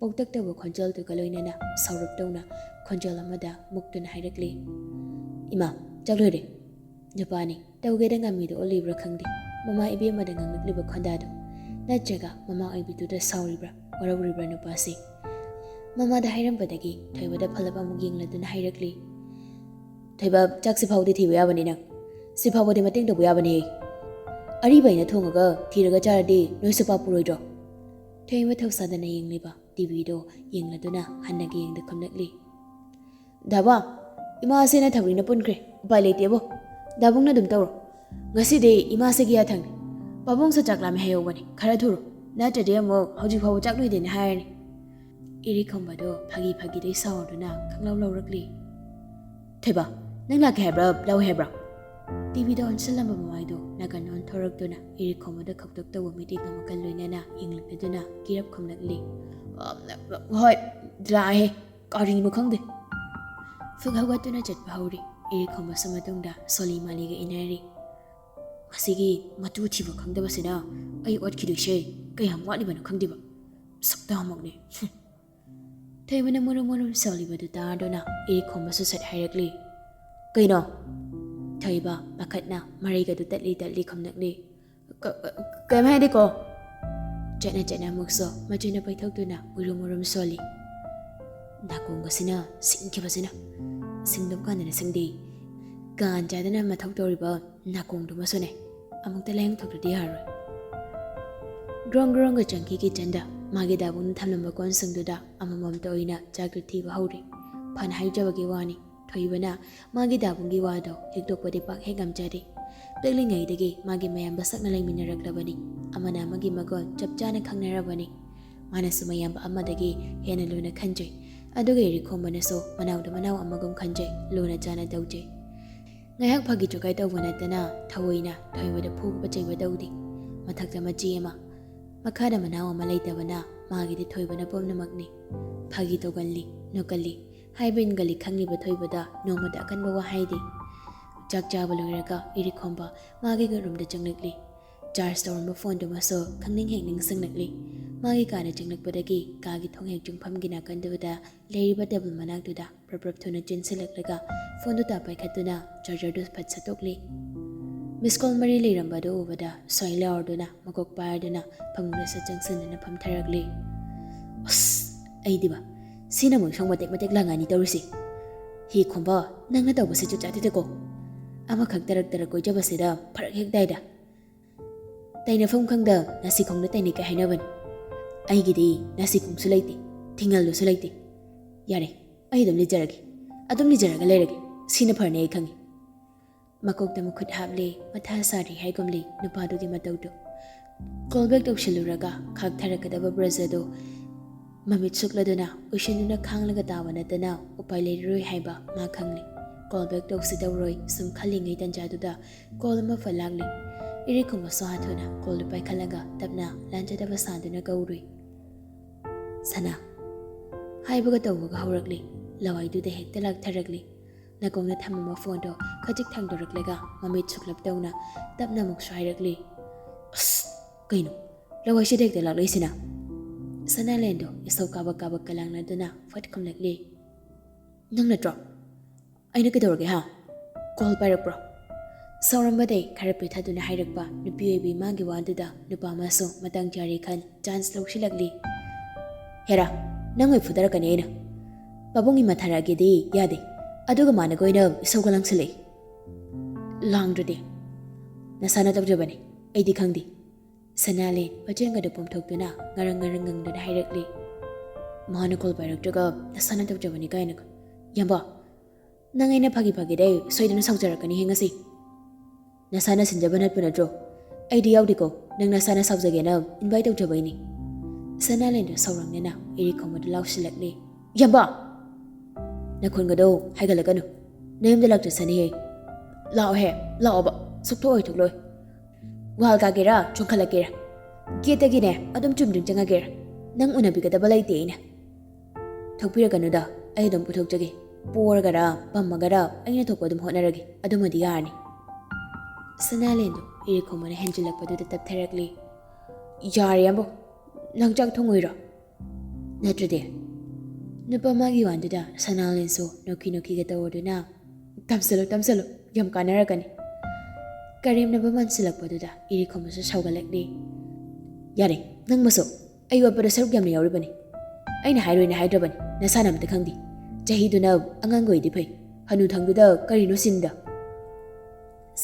ꯄꯣꯛꯇꯛ ꯇꯧꯕ ꯈꯣꯟꯖꯦꯜꯗꯨꯒ ꯂꯣꯏꯅꯅ ꯁꯧꯔꯞ ꯇꯧꯅ ꯈꯣꯟꯖꯦꯜ ꯑꯃꯗ ꯃꯨꯛꯇꯨꯅ ꯍꯥꯏꯔꯛꯂꯤ, "ꯏꯃꯥ, ꯆꯥꯛ ꯂꯣꯏꯔꯦ꯫" ꯅꯨꯄꯥꯅꯤ꯫ ꯇꯧꯒꯦꯗ ꯉꯝꯃꯤꯗꯨ ꯑꯣꯜꯂꯤꯕ꯭ꯔꯥ ꯈꯪꯗꯦ꯫ ꯃꯃꯥ ꯏꯕꯦꯝꯃꯗ ꯉꯥꯡꯂꯛꯂꯤꯕ ꯈꯣꯟꯗꯥꯗꯣ꯫ ꯅꯠꯇ꯭ꯔꯒ ꯃꯃꯥ ꯑꯣꯏꯕꯤꯗꯨꯗ ꯁꯥꯎꯔꯤꯕ꯭ꯔꯥ, ꯋꯥꯔꯧꯔꯤꯕ꯭ꯔꯥ ꯅꯨꯄꯥꯁꯤ? ꯃꯃꯥꯗ ꯍꯥꯏꯔꯝꯕꯗꯒꯤ ꯊꯣꯏꯕꯗ ꯐꯂꯞ ꯑꯃꯨꯛ ꯌꯦꯡꯂꯗꯨꯅ ꯍꯥꯏꯔꯛꯂꯤ, "ꯊꯣꯏꯕ, ꯆꯥꯛꯁꯤ ꯐꯥꯎꯗꯤ ꯊꯤꯕ ꯌꯥꯕꯅꯤ ꯅꯪ꯫ ꯁꯤ ꯐꯥꯎꯕꯗꯤ ꯃꯇꯦꯡ ꯇꯧꯕ ꯌꯥꯕꯅꯤ꯫ ꯑꯔꯤꯕ ꯑꯩꯅ ꯊꯣꯡꯉꯒ ꯊꯤꯔꯒ ꯆꯥꯔꯗꯤ ꯅꯣꯏꯁꯨ ꯄꯥꯞ ꯄꯨꯔꯣꯏꯗ꯭ꯔꯣ?" ꯊꯣꯏꯕ ꯊꯧꯁꯥꯗꯅ ꯌꯦꯡꯂꯤꯕ ꯇꯤ ꯚꯤꯗꯣ ꯌꯦꯡꯂꯗꯨꯅ ꯍꯟꯅꯒ ꯌꯦꯡꯗ ꯈꯨꯝꯂꯛꯂꯤ, "ꯗꯥꯕꯣ, ꯏꯃꯥꯁꯦꯅ ꯊꯧꯔꯤꯅ ꯄꯨꯟꯈ꯭ꯔꯦ꯫ ꯎꯄꯥꯏ ꯂꯩꯇꯦꯕꯣ꯫ ꯗꯥꯕꯨꯡꯅ ꯑꯗꯨꯝ ꯇꯧꯔꯣ꯫ ꯉꯁꯤꯗꯤ ꯏꯃꯥꯁꯤꯒꯤ ꯌꯥꯊꯪꯅꯤ꯫ ꯄꯥꯕꯨꯡꯁꯨ ꯆꯥꯛ ꯂꯥꯝꯃꯦ ꯍꯥꯏꯍꯧꯕꯅꯤ꯫ ꯈꯔ ꯊꯨꯔꯣ꯫ ꯅꯠꯇ꯭ꯔꯗꯤ ꯑꯃꯨꯛ ꯍꯧꯖꯤꯛ ꯐꯥꯎꯕ ꯆꯥꯛ ꯂꯣꯏꯗꯦꯅ ꯍꯥꯏꯔꯅꯤ꯫" ꯏꯔꯤꯛ ꯈꯣꯝꯕꯗꯣ ꯐꯥꯒꯤ ꯐꯥꯒꯤꯗꯩ ꯁꯥꯎꯔꯗꯨꯅ ꯈꯪꯂꯧ ꯂꯧꯔꯛꯂꯤ꯫ "ꯊꯣꯏꯕ, ꯅꯪ ꯂꯥꯛꯀꯦ ꯍꯥꯏꯕ꯭ꯔꯥ ꯂꯧ ꯍꯥꯏꯕ꯭ꯔꯥ?" ꯇꯤꯚꯤꯗ ꯑꯣꯟꯁꯤꯜꯂꯝꯕ ꯃꯃꯥꯏꯗꯣ ꯅꯥꯀꯟ ꯑꯣꯟꯊꯣꯔꯛꯇꯨꯅ ꯏꯔꯤꯛ ꯈꯣꯝꯕꯗ ꯈꯧꯇꯛ ꯇꯧꯕ ꯃꯤꯠꯌꯦꯡ ꯑꯃꯒ ꯂꯣꯏꯅꯅ ꯌꯦꯡꯂꯛꯂꯗꯨꯅ ꯀꯤꯔꯞ ꯈꯨꯝꯂꯛꯂꯤ꯫ "ꯑ, ꯍꯣꯏ, ꯂꯥꯛꯑꯦ꯫ ꯀꯔꯤꯅꯣ ꯈꯪꯗꯦ꯫" ꯐꯨꯛ ꯍꯧꯒꯠꯇꯨꯅ ꯆꯠꯄ ꯍꯧꯔꯤ꯫ ꯏꯔꯤꯛ ꯈꯣꯝꯕꯁꯨ ꯃꯇꯨꯡꯗ ꯁꯣꯂꯤ ꯃꯥꯂꯤꯒ ꯏꯟꯅꯔꯤ꯫ "ꯃꯁꯤꯒꯤ ꯃꯇꯨ ꯊꯤꯕ ꯈꯪꯗꯕꯁꯤꯅ ꯑꯩ ꯑꯣꯠꯈꯤꯗꯣꯏꯁꯦ ꯀꯌꯥꯝ ꯋꯥꯠꯂꯤꯕꯅꯣ ꯈꯪꯗꯦꯕ꯫ ꯁꯛꯇ ꯑꯃꯨꯛꯅꯦ꯫" ꯊꯣꯏꯕꯅ ꯃꯨꯔꯨꯝ ꯃꯨꯔꯨꯝ ꯁꯣꯜꯂꯤꯕꯗꯨ ꯇꯥꯗꯨꯅ ꯏꯔꯤꯛ ꯈꯣꯝꯕꯁꯨ ꯁꯠ ꯍꯥꯏꯔꯛꯂꯤ꯫ "ꯀꯩꯅꯣ?" ꯊꯣꯏꯕ ꯄꯥꯈꯠꯅ ꯃꯔꯩꯒꯗꯨ ꯇꯠꯂꯤ ꯇꯠꯂꯤ ꯈꯨꯝꯂꯛꯂꯤ꯫ "ꯀ-, ꯀ-, ꯀꯩꯝ ꯍꯥꯏꯗꯦꯀꯣ꯫" ꯆꯠꯅ ꯆꯠꯅ ꯑꯃꯨꯛꯁꯨ ꯃꯆꯨꯅ ꯄꯩꯊꯣꯛꯇꯨꯅ ꯃꯨꯔꯨꯝ ꯃꯨꯔꯨꯝ ꯁꯣꯜꯂꯤ꯫ "ꯅꯥꯀꯣꯡꯒꯁꯤꯅ ꯁꯤꯡꯈꯤꯕꯁꯤꯅ, ꯁꯤꯡꯗꯕ ꯀꯥꯟꯗꯅ ꯁꯤꯡꯗꯦ꯫ ꯒ꯭ꯌꯥꯟ ꯆꯥꯗꯅ ꯃꯊꯧ ꯇꯧꯔꯤꯕ ꯅꯥꯀꯣꯡꯗꯨꯃꯁꯨꯅꯦ ꯑꯃꯨꯛꯇ ꯂꯥꯏꯌꯦꯡꯊꯣꯛꯇ꯭ꯔꯗꯤ ꯌꯥꯔꯣꯏ꯫" ꯒ꯭ꯔꯣꯡ ꯒ꯭ꯔꯣꯡꯒ ꯆꯪꯈꯤ ꯀꯤꯆꯟꯗ꯫ ꯃꯥꯒꯤ ꯗꯥꯕꯨꯡꯅ ꯊꯝꯂꯝꯕ ꯀꯣꯟꯁꯤꯡꯗꯨꯗ ꯑꯃꯃꯝꯇ ꯑꯣꯏꯅ ꯆꯥꯛꯇꯨ ꯊꯤꯕ ꯍꯧꯔꯦ꯫ ꯐꯅ ꯍꯥꯏꯖꯕꯒꯤ ꯋꯥꯅꯤ, ꯊꯣꯏꯕꯅ ꯃꯥꯒꯤ ꯗꯥꯕꯨꯡꯒꯤ ꯋꯥꯗꯣ ꯍꯤꯛꯇꯣꯛꯄꯗꯤ ꯄꯥꯛ ꯍꯦꯛ ꯉꯝꯖꯗꯦ꯫ ꯄꯤꯛꯂꯤꯉꯩꯗꯒꯤ ꯃꯥꯒꯤ ꯃꯌꯥꯝꯕ ꯁꯛꯅ ꯂꯩꯃꯤꯟꯅꯔꯛꯂꯕꯅꯤ꯫ ꯑꯃꯅ ꯑꯃꯒꯤ ꯃꯒꯨꯟ ꯆꯞ ꯆꯥꯅ ꯈꯪꯅꯔꯕꯅꯤ꯫ ꯃꯥꯅꯁꯨ ꯃꯌꯥꯝꯕ ꯑꯃꯗꯒꯤ ꯍꯦꯟꯅ ꯂꯨꯅ ꯈꯟꯖꯩ꯫ ꯑꯗꯨꯒ ꯏꯔꯤꯛ ꯈꯣꯝꯕꯅꯁꯨ ꯃꯅꯥꯎꯗ ꯃꯅꯥꯎ ꯑꯃꯒꯨꯝ ꯈꯟꯖꯩ, ꯂꯨꯅ ꯆꯥꯅ ꯇꯧꯖꯩ꯫ ꯉꯥꯏꯍꯥꯛ ꯐꯥꯒꯤ ꯖꯣꯒꯥꯏ ꯇꯧꯕ ꯅꯠꯇꯅ ꯊꯑꯣꯏꯅ ꯊꯣꯏꯕꯗ ꯐꯨꯕ ꯆꯩꯕ ꯇꯧꯗꯦ꯫ ꯃꯊꯛꯇ ꯃꯆꯦ ꯑꯃ, ꯃꯈꯥꯗ ꯃꯅꯥꯎ ꯑꯃ ꯂꯩꯇꯕꯅ ꯃꯥꯒꯤꯗꯤ ꯊꯣꯏꯕꯅ ꯄꯨꯝꯅꯃꯛꯅꯤ꯫ ꯐꯥꯒꯤ ꯇꯧꯒꯜꯂꯤ, ꯅꯣꯛꯀꯜꯂꯤ, ꯍꯥꯏꯕ ꯏꯟꯒꯜꯂꯤ ꯈꯪꯂꯤꯕ ꯊꯣꯏꯕꯗ ꯅꯣꯡꯃꯇ ꯑꯀꯟꯕ ꯋꯥ ꯍꯥꯏꯗꯦ꯫ ꯆꯥꯛ ꯆꯥꯕ ꯂꯣꯏꯔꯒ ꯏꯔꯤꯛ ꯈꯣꯝꯕ ꯃꯥꯒꯤ ꯔꯨꯝꯗ ꯆꯪꯂꯛꯂꯤ꯫ ꯆꯥꯔꯖ ꯇꯧꯔꯝꯕ ꯐꯣꯟꯗꯨꯃꯁꯨ ꯈꯪꯅꯤꯡ ꯍꯦꯛ ꯅꯤꯡꯁꯤꯡꯂꯛꯂꯤ꯫ ꯃꯥꯒꯤ ꯀꯥꯗ ꯆꯪꯂꯛꯄꯗꯒꯤ ꯀꯥꯒꯤ ꯊꯣꯡ ꯍꯦꯛ ꯆꯪꯐꯝꯒꯤ ꯅꯥꯀꯟꯗꯨꯗ ꯂꯩꯔꯤꯕ ꯇꯦꯕꯜ ꯃꯅꯥꯛꯇꯨꯗ ꯄ꯭ꯔꯞ ꯄ꯭ꯔꯞ ꯊꯨꯅ ꯆꯦꯟꯁꯤꯜꯂꯛꯂꯒ ꯐꯣꯟꯗꯨ ꯇꯥ ꯄꯥꯏꯈꯠꯇꯨꯅ ꯆꯥꯔꯖꯔꯗꯨ ꯐꯠ ꯁꯠꯇꯣꯛꯂꯤ꯫ ꯃꯤꯁ ꯀꯣꯜ ꯃꯔꯤ ꯂꯩꯔꯝꯕ ꯑꯗꯨ ꯎꯕꯗ ꯁ꯭ꯋꯥꯏ ꯂꯥꯎꯔꯗꯨꯅ ꯃꯀꯣꯛ ꯄꯥꯏꯔꯗꯨꯅ ꯐꯃꯨꯡꯗ ꯁꯠ ꯆꯪꯁꯤꯟꯗꯨꯅ ꯐꯝꯊꯔꯛꯂꯤ꯫ "ꯑꯁ, ꯑꯩꯗꯤꯕ, ꯁꯤꯅ ꯑꯃꯨꯛ ꯏꯁꯧ ꯃꯇꯦꯛ ꯃꯇꯦꯛ ꯂꯥꯡꯉꯅꯤ ꯇꯧꯔꯤꯁꯦ꯫ ꯍꯤ ꯈꯣꯝꯕ, ꯅꯪꯅ ꯇꯧꯕꯁꯦ ꯆꯨꯞ ꯆꯥꯠꯇꯦꯗꯀꯣ꯫ ꯑꯃꯈꯛ ꯇꯔꯛ ꯇꯔꯛ ꯀꯣꯏꯖꯕꯁꯤꯗ ꯐꯔꯛ ꯍꯦꯛ ꯇꯥꯏꯗ꯫ ꯇꯩꯅꯐꯝ ꯈꯪꯗ ꯅꯥꯁꯤ ꯈꯣꯡꯅ ꯇꯩꯅꯩ ꯀꯥꯏ ꯍꯥꯏꯅꯕꯅꯤ꯫ ꯑꯩꯒꯤꯗꯤ ꯅꯥꯁꯤ ꯈꯣꯡꯁꯨ ꯂꯩꯇꯦ, ꯊꯤꯡꯍꯜꯂꯨꯁꯨ ꯂꯩꯇꯦ꯫ ꯌꯥꯔꯦ, ꯑꯩ ꯑꯗꯨꯝ ꯂꯤꯖꯔꯒꯦ, ꯑꯗꯨꯝ ꯂꯤꯖꯔꯒ ꯂꯩꯔꯒꯦ꯫ ꯁꯤꯅ ꯐꯔꯅꯤ, ꯑꯩ ꯈꯪꯉꯤ꯫" ꯃꯀꯣꯛꯇ ꯃꯈꯨꯠ ꯍꯥꯞꯂꯦ, ꯃꯊꯥ ꯁꯥꯔꯤ ꯍꯥꯏꯒꯨꯝꯂꯤ ꯅꯨꯄꯥꯗꯨꯒꯤ ꯃꯇꯧꯗꯨ꯫ ꯀꯣꯜ ꯕꯦꯛ ꯇꯧꯁꯤꯜꯂꯨꯔꯒ ꯈꯥꯛꯊꯔꯛꯀꯗꯕ ꯕ꯭ꯔꯖꯗꯨ ꯃꯃꯤꯠ ꯁꯨꯛꯂꯗꯨꯅ ꯎꯏꯁꯤꯟꯗꯨꯅ ꯈꯥꯡꯂꯒ ꯇꯥꯕ ꯅꯠꯇꯅ ꯎꯄꯥꯏ ꯂꯩꯔꯔꯣꯏ ꯍꯥꯏꯕ ꯃꯥ ꯈꯪꯂꯤ꯫ ꯀꯣꯜ ꯕꯦꯛ ꯇꯧꯁꯤ ꯇꯧꯔꯣꯏ ꯁꯨꯝ ꯈꯜꯂꯤꯉꯩ ꯇꯟꯖꯥꯗꯨꯗ ꯀꯣꯜ ꯑꯃ ꯐꯠ ꯂꯥꯛꯂꯤ꯫ ꯏꯔꯤꯈꯣꯝꯕ ꯁꯣꯍꯥꯊꯨꯅ ꯀꯣꯜꯗꯨ ꯄꯥꯏꯈꯠꯂꯒ ꯇꯞꯅ ꯂꯥꯟꯖꯗꯕ ꯁꯥꯗꯨꯅ ꯀꯧꯔꯨꯏ꯫ "ꯁꯅꯥ!" ꯍꯥꯏꯕꯒ ꯇꯧꯕꯒ ꯍꯧꯔꯛꯂꯤ꯫ ꯂꯋꯥꯏꯗꯨꯗ ꯍꯦꯛꯇ ꯂꯥꯛꯊꯔꯛꯂꯤ꯫ ꯅꯥꯀꯣꯡꯗ ꯊꯝꯃꯝꯕ ꯐꯣꯟꯗꯣ ꯈꯖꯤꯛ ꯊꯥꯡꯗꯣꯔꯛꯂꯒ ꯃꯃꯤꯠ ꯁꯨꯛꯂꯞ ꯇꯧꯅ ꯇꯞꯅ ꯑꯃꯨꯛꯁꯨ ꯍꯥꯏꯔꯛꯂꯤ꯫ "ꯑꯁ! ꯀꯩꯅꯣ? ꯂꯋꯥꯏꯁꯤꯗ ꯍꯦꯛꯇ ꯂꯥꯛꯂꯛꯏꯁꯤꯅ?" ꯁꯅꯥꯂꯦꯟꯗꯣ ꯏꯁꯧ ꯀꯥꯕꯛ ꯀꯥꯕꯛꯀ ꯂꯥꯡꯂꯗꯨꯅ ꯐꯠ ꯈꯨꯝꯂꯛꯂꯤ꯫ "ꯅꯪ ꯅꯠꯇ꯭ꯔꯣ? ꯑꯩꯅ ꯀꯩꯗꯧꯔꯒꯦ ꯍꯥ? ꯀꯣꯜ ꯄꯥꯏꯔꯛꯄ꯭ꯔꯣ?" ꯁꯥꯎꯔꯝꯕꯗꯩ ꯈꯔ ꯄꯤꯊꯗꯨꯅ ꯍꯥꯏꯔꯛꯄ ꯅꯨꯄꯤ ꯑꯣꯏꯕꯤ ꯃꯥꯒꯤ ꯋꯥꯗꯨꯗ ꯅꯨꯄꯥ ꯑꯃꯁꯨ ꯃꯇꯥꯡ ꯆꯥꯔꯦ ꯈꯟ ꯆꯥꯟꯁ ꯂꯧꯁꯤꯜꯂꯛꯂꯤ꯫ "ꯍꯦꯔꯥ, ꯅꯪ ꯑꯣꯏ ꯐꯨꯗꯔꯛꯀꯅꯤ ꯑꯩꯅ꯫ ꯄꯥꯕꯨꯡꯒꯤ ꯃꯊꯥꯔꯛꯑꯒꯦꯗꯤ ꯌꯥꯗꯦ꯫ ꯑꯗꯨꯒ ꯃꯥꯅ ꯀꯣꯏꯅ ꯏꯁꯧꯒ ꯂꯥꯡꯁꯤꯜꯂꯛꯏ꯫" "ꯂꯥꯡꯗ꯭ꯔꯗꯤ? ꯅꯁꯥꯅ ꯇꯧꯖꯕꯅꯤ, ꯑꯩꯗꯤ ꯈꯪꯗꯦ꯫" ꯁꯅꯥꯂꯦꯟ ꯃꯆꯦꯡꯒꯗꯨ ꯄꯣꯝꯊꯣꯛꯇꯨꯅ ꯉꯔꯪ ꯉꯔꯪ ꯉꯪꯗꯨꯅ ꯍꯥꯏꯔꯛꯂꯤ꯫ "ꯃꯥꯅ ꯀꯣꯜ ꯄꯥꯏꯔꯛꯇ꯭ꯔꯒ ꯅꯁꯥꯅ ꯇꯧꯖꯕꯅꯤ ꯀꯥꯏꯅꯒ꯫ ꯌꯥꯝꯕ, ꯅꯪ ꯑꯩꯅ ꯐꯥꯒꯤ ꯐꯥꯒꯤꯗ ꯑꯩ ꯁꯣꯏꯗꯅ ꯁꯥꯎꯖꯔꯛꯀꯅꯤ ꯍꯦ ꯉꯁꯤ꯫ ꯅꯁꯥꯅ ꯁꯤꯟꯖꯕ ꯅꯠꯄ ꯅꯠꯇ꯭ꯔꯣ? ꯑꯩꯗꯤ ꯌꯥꯎꯗꯦꯀꯣ, ꯅꯪ ꯅꯁꯥꯅ ꯁꯥꯎꯖꯒꯦꯅ ꯏꯟꯚꯥꯏꯠ ꯇꯧꯖꯕꯩꯅꯤ꯫" ꯁꯅꯥꯂꯦꯟꯗꯣ ꯁꯥꯎꯔꯪꯅꯅ ꯏꯔꯤꯈꯣꯝꯕꯗ ꯂꯥꯎꯁꯤꯜꯂꯛꯂꯤ꯫ "ꯌꯥꯝꯕ! ꯅꯈꯣꯟꯒꯗꯣ ꯍꯥꯏꯒꯠꯂꯛꯀꯅꯨ꯫ ꯅꯌꯨꯝꯗ ꯂꯥꯛꯆꯁꯅꯤꯍꯦ꯫ ꯂꯥꯛꯑꯣꯍꯦ, ꯂꯥꯛꯑꯣꯕ, ꯁꯨꯛꯊꯣꯛ ꯑꯣꯏꯊꯣꯛꯂꯣꯏ꯫ ꯋꯥꯜ ꯀꯥꯒꯦꯔꯥ, ꯆꯣꯡꯈꯠꯂꯛꯀꯦꯔꯥ, ꯒꯦꯠꯇꯒꯤꯅꯦ ꯑꯗꯨꯝ ꯆꯨꯝꯗ꯭ꯔꯤꯡ ꯆꯪꯉꯒꯦꯔꯥ, ꯅꯪ ꯎꯅꯕꯤꯒꯗꯕ ꯂꯩꯇꯦ ꯑꯩꯅ꯫ ꯊꯣꯛꯄꯤꯔꯛꯀꯅꯨꯗ, ꯑꯩ ꯑꯗꯨꯝ ꯄꯨꯊꯣꯛꯆꯒꯦ꯫ ꯄꯣꯔꯒꯔ ꯄꯝꯃꯒꯔ ꯑꯩꯅ ꯊꯣꯛꯄ ꯑꯗꯨꯝ ꯍꯣꯠꯅꯔꯒꯦ, ꯑꯗꯨꯃꯗꯤ ꯌꯥꯔꯅꯤ꯫" ꯁꯅꯥꯂꯦꯟꯗꯣ ꯏꯔꯤꯈꯣꯝꯕꯅ ꯍꯦꯟꯖꯤꯜꯂꯛꯄꯗꯨꯗ ꯇꯞꯊꯔꯛꯂꯤ꯫ "ꯌꯥꯔꯦ ꯌꯥꯝꯕꯣ, ꯅꯪ ꯆꯥꯛ ꯊꯣꯡꯉꯣꯏꯔꯣ? ꯅꯠꯇ꯭ꯔꯗꯤ?" ꯅꯨꯄꯥ ꯃꯥꯒꯤ ꯋꯥꯟꯗꯨꯗ ꯁꯅꯥꯂꯦꯟꯁꯨ ꯅꯣꯛꯈꯤ ꯅꯣꯛꯈꯤꯒ ꯇꯧꯔꯗꯨꯅ, "ꯇꯝꯁꯤꯜꯂꯨ, ꯇꯝꯁꯤꯜꯂꯨ, ꯌꯥꯝ ꯀꯥꯟꯅꯔꯛꯀꯅꯤ꯫" ꯀꯔꯦꯝꯅꯕ ꯃꯥꯟꯁꯤꯜꯂꯛꯄꯗꯨꯗ ꯏꯔꯤꯈꯣꯝꯕꯁꯨ ꯁꯥꯎꯒꯠꯂꯛꯂꯤ꯫ "ꯌꯥꯔꯦ, ꯅꯪ ꯃꯁꯨ ꯑꯩ ꯑꯣꯠꯄꯗ ꯁꯔꯨꯛ ꯌꯥꯝꯅ ꯌꯥꯎꯔꯤꯕꯅꯤ꯫ ꯑꯩꯅ ꯍꯥꯏꯔꯣꯏꯅ ꯍꯥꯏꯗ꯭ꯔꯕꯅꯤ, ꯅꯁꯥꯅ ꯑꯝꯇ ꯈꯪꯗꯦ꯫ ꯆꯍꯤꯗꯨꯅ ꯑꯉꯥꯡꯒ ꯑꯣꯏꯗꯤ ꯐꯩ, ꯍꯅꯨꯊꯪꯗꯨꯗ ꯀꯔꯤꯅꯣ ꯁꯤꯟꯗ?"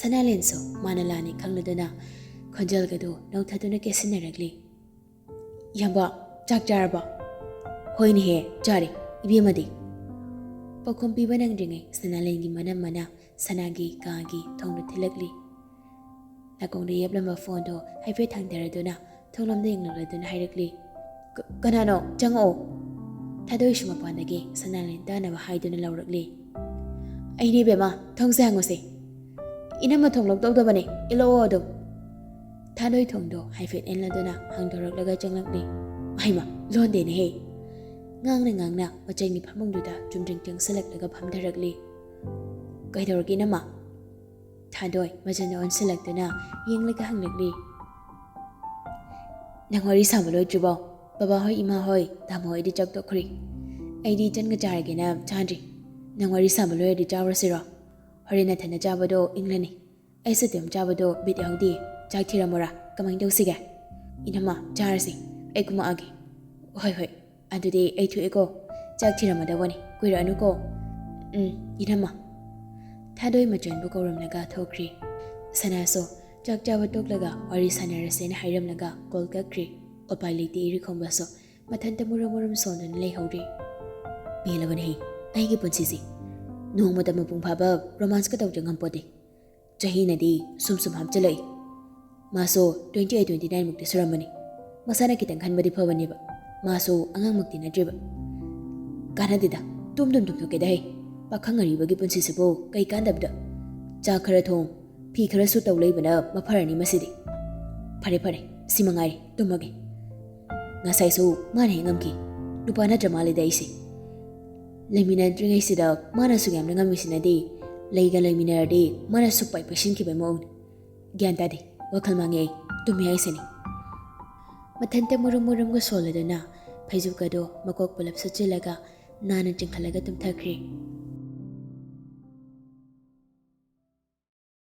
ꯁꯅꯥꯂꯦꯟꯁꯨ ꯃꯥꯅ ꯂꯥꯟꯅꯤ ꯈꯪꯂꯗꯨꯅ ꯈꯣꯟꯖꯦꯜꯒꯗꯨ ꯅꯧꯊꯗꯨꯅ ꯀꯦꯁꯤꯟꯅꯔꯛꯂꯤ꯫ "ꯏꯌꯥꯝꯕ, ꯆꯥꯛ ꯆꯥꯔꯕ?" "ꯍꯣꯏꯅꯦꯍꯦ, ꯆꯥꯔꯦ꯫ ꯏꯕꯦꯝꯃꯗꯤ?" ꯄꯥꯎꯈꯨꯝ ꯄꯤꯕ ꯅꯪꯗ꯭ꯔꯤꯉꯩ ꯁꯅꯥꯂꯦꯟꯒꯤ ꯃꯅꯝ ꯃꯅꯥ ꯁꯅꯥꯒꯤ ꯀꯥꯒꯤ ꯊꯣꯡꯗ ꯊꯤꯜꯂꯛꯂꯤ꯫ ꯅꯥꯀꯣꯡꯗ ꯌꯦꯞꯂꯝꯕ ꯐꯣꯟꯗꯣ ꯍꯥꯏꯐꯦꯠ ꯊꯥꯡꯊꯔꯗꯨꯅ ꯊꯣꯡꯂꯣꯝꯗ ꯌꯦꯡꯂꯛꯂꯗꯨꯅ ꯍꯥꯏꯔꯛꯂꯤ꯫ "ꯀ-, ꯀꯅꯥꯅꯣ? ꯆꯪꯉꯛꯑꯣ!" ꯊꯥꯗꯣꯏꯁꯨ ꯃꯄꯥꯟꯗꯒꯤ ꯁꯅꯥꯂꯦꯟ ꯇꯥꯅꯕ ꯍꯥꯏꯗꯨꯅ ꯂꯧꯔꯛꯂꯤ꯫ "ꯑꯩꯅꯦ ꯕꯦꯝꯃ, ꯊꯣꯡꯁꯦ ꯍꯥꯡꯉꯨꯁꯦ꯫ ꯏꯅꯝꯃ ꯊꯣꯡ ꯂꯣꯛꯇꯧꯗꯕꯅꯦ, ꯏꯜꯂꯛꯑꯣ ꯑꯗꯨꯝ꯫" ꯊꯥꯗꯣꯏ ꯊꯣꯡꯗꯣ ꯍꯥꯏꯐꯦꯠ ꯏꯜꯂꯗꯨꯅ ꯍꯥꯡꯗꯣꯔꯛꯂꯒ ꯆꯪꯂꯛꯂꯤ꯫ ꯍꯩꯃꯥ, ꯂꯣꯟꯗꯦꯅꯦꯍꯦ! ꯉꯥꯡꯅ ꯉꯥꯡꯅ ꯃꯆꯟꯒꯤ ꯐꯃꯨꯡꯗꯨꯗ ꯆꯨꯝꯗ꯭ꯔꯤꯡ ꯆꯪꯁꯤꯜꯂꯛꯂꯒ ꯐꯝꯊꯔꯛꯂꯤ꯫ "ꯀꯩꯗꯧꯔꯒꯦ ꯏꯅꯝꯃ?" ꯊꯥꯗꯣꯏ ꯃꯆꯟꯗ ꯑꯣꯟꯁꯤꯜꯂꯛꯇꯨꯅ ꯌꯦꯡꯂꯒ ꯍꯪꯂꯛꯂꯤ꯫ "ꯅꯪ ꯋꯥꯔꯤ ꯁꯥꯕ ꯂꯣꯏꯗ꯭ꯔꯤꯕꯣ? ꯕꯕꯥ ꯍꯣꯏ, ꯏꯃꯥ ꯍꯣꯏ, ꯇꯥꯃꯣ ꯍꯣꯏꯗꯤ ꯆꯥꯛ ꯇꯣꯛꯈ꯭ꯔꯦ꯫ ꯑꯩꯗꯤ ꯏꯆꯟꯒ ꯆꯥꯔꯒꯦꯅ ꯆꯥꯗ꯭ꯔꯤ꯫ ꯅꯪ ꯋꯥꯔꯤ ꯁꯥꯕ ꯂꯣꯏꯔꯗꯤ ꯆꯥꯎꯔꯁꯤꯔꯣ? ꯍꯣꯔꯦꯟ ꯅꯊꯟꯗ ꯆꯥꯕꯗꯣ ꯏꯪꯂꯅꯤ꯫ ꯑꯩꯁꯨ ꯑꯗꯨꯝ ꯆꯥꯕꯗꯣ ꯕꯤꯠ ꯌꯥꯎꯗꯦ꯫ ꯆꯥꯛ ꯊꯤꯔꯝꯃꯣꯔꯥ? ꯀꯃꯥꯏꯅ ꯇꯧꯁꯤꯒꯦ?" "ꯏꯅꯝꯃ, ꯆꯥꯔꯁꯤ꯫ ꯑꯩ ꯀꯨꯝꯃꯛꯑꯒꯦ꯫" "ꯍꯣꯏ, ꯍꯣꯏ꯫ ꯑꯗꯨꯗꯤ ꯑꯩ ꯊꯣꯛꯑꯦꯀꯣ꯫ ꯆꯥꯛ ꯊꯤꯔꯝꯃꯗꯧꯕꯅꯤ꯫ ꯀꯨꯏꯔꯛꯑꯅꯨꯀꯣ꯫" "ꯎꯝ, ꯏꯅꯝꯃ꯫" ꯊꯥꯗꯣꯏ ꯃꯆꯟꯕꯨ ꯀꯧꯔꯝꯂꯒ ꯊꯣꯛꯈ꯭ꯔꯦ꯫ ꯁꯅꯥꯁꯨ ꯆꯥꯛ ꯆꯥꯕ ꯇꯣꯛꯂꯒ ꯋꯥꯔꯤ ꯁꯥꯟꯅꯔꯁꯦꯅ ꯍꯥꯏꯔꯝꯂꯒ ꯀꯣꯜ ꯀꯛꯈ꯭ꯔꯦ꯫ ꯎꯄꯥꯏ ꯂꯩꯇꯦ ꯏꯔꯤꯈꯣꯝꯕꯁꯨ꯫ ꯃꯊꯟꯇ ꯃꯨꯔꯨꯝ ꯃꯨꯔꯨꯝ ꯁꯣꯟꯗꯨꯅ ꯂꯩꯍꯧꯔꯦ꯫ ꯄꯦꯜꯂꯕꯅꯦꯍꯦ ꯑꯩꯒꯤ ꯄꯨꯟꯁꯤꯁꯦ꯫ ꯅꯣꯡꯃꯇ ꯃꯄꯨꯡ ꯐꯥꯕ ꯔꯣꯃꯥꯟꯁꯀ ꯇꯧꯖ ꯉꯝꯄꯣꯠꯇꯦ꯫ ꯆꯍꯤꯅꯗꯤ ꯁꯨꯝ ꯁꯨꯝ ꯍꯥꯞꯆꯤꯜꯂꯛꯏ꯫ ꯃꯥꯁꯨ twenty eight, twenty nine ꯃꯨꯛꯇꯤ ꯁꯨꯔꯝꯃꯅꯤ꯫ ꯃꯁꯥꯅ ꯈꯤꯇꯪ ꯈꯟꯕꯗꯤ ꯐꯕꯅꯦꯕ꯫ ꯃꯥꯁꯨ ꯑꯉꯥꯡꯃꯛꯇꯤ ꯅꯠꯇ꯭ꯔꯤꯕ꯫ ꯀꯥꯟꯅꯗꯦꯗ, ꯇꯨꯝ ꯇꯨꯝ ꯇꯨꯝꯊꯣꯛꯀꯦꯗ ꯍꯦ꯫ ꯄꯥꯈꯪ ꯑꯔꯤꯕꯒꯤ ꯄꯨꯟꯁꯤꯁꯤꯕꯨ ꯀꯩ ꯀꯥꯟꯗꯕꯗ꯫ ꯆꯥꯛ ꯈꯔ ꯊꯣꯡ, ꯐꯤ ꯈꯔꯁꯨ ꯇꯧ ꯂꯩꯕꯅ ꯃꯐꯔꯅꯤ ꯃꯁꯤꯗꯤ꯫ ꯐꯔꯦ ꯐꯔꯦ, ꯁꯤ ꯃꯉꯥꯏꯔꯦ, ꯇꯨꯝꯃꯒꯦ꯫ ꯉꯁꯥꯏꯁꯨ ꯃꯥꯅ ꯍꯦꯛ ꯉꯝꯈꯤ꯫ ꯅꯨꯄꯥ ꯅꯠꯇ꯭ꯔ ꯃꯥꯜꯂꯦꯗ ꯑꯩꯁꯦ꯫ ꯂꯩꯃꯤꯟꯅꯗ꯭ꯔꯤꯉꯩꯁꯤꯗ ꯃꯥꯅ ꯑꯁꯨꯛ ꯌꯥꯝꯅ ꯉꯝꯃꯤꯁꯤꯅꯗꯤ, ꯂꯩꯒ ꯂꯩꯃꯤꯟꯅꯔꯗꯤ ꯃꯥꯅ ꯁꯨꯛꯄꯥꯏ ꯄꯥꯏꯁꯤꯟꯈꯤꯕꯩ ꯃꯑꯣꯡꯅꯤ꯫ ꯒ꯭ꯌꯥꯟ ꯇꯥꯗꯦ, ꯋꯥꯈꯜ ꯃꯥꯡꯉꯦ ꯑꯩ꯫ ꯇꯨꯝꯃꯦ ꯍꯥꯏꯁꯤꯅꯤ꯫ ꯃꯊꯟꯇ ꯃꯨꯔꯨꯝ ꯃꯨꯔꯨꯝꯒ ꯁꯣꯜꯂꯗꯨꯅ ꯐꯩꯖꯨꯞꯀꯗꯣ ꯃꯀꯣꯛ ꯄꯨꯂꯞ ꯁꯨꯠꯆꯤꯜꯂꯒ ꯅꯥꯟꯅ ꯆꯤꯡꯈꯠꯂꯒ ꯇꯨꯝꯊꯈ꯭ꯔꯦ꯫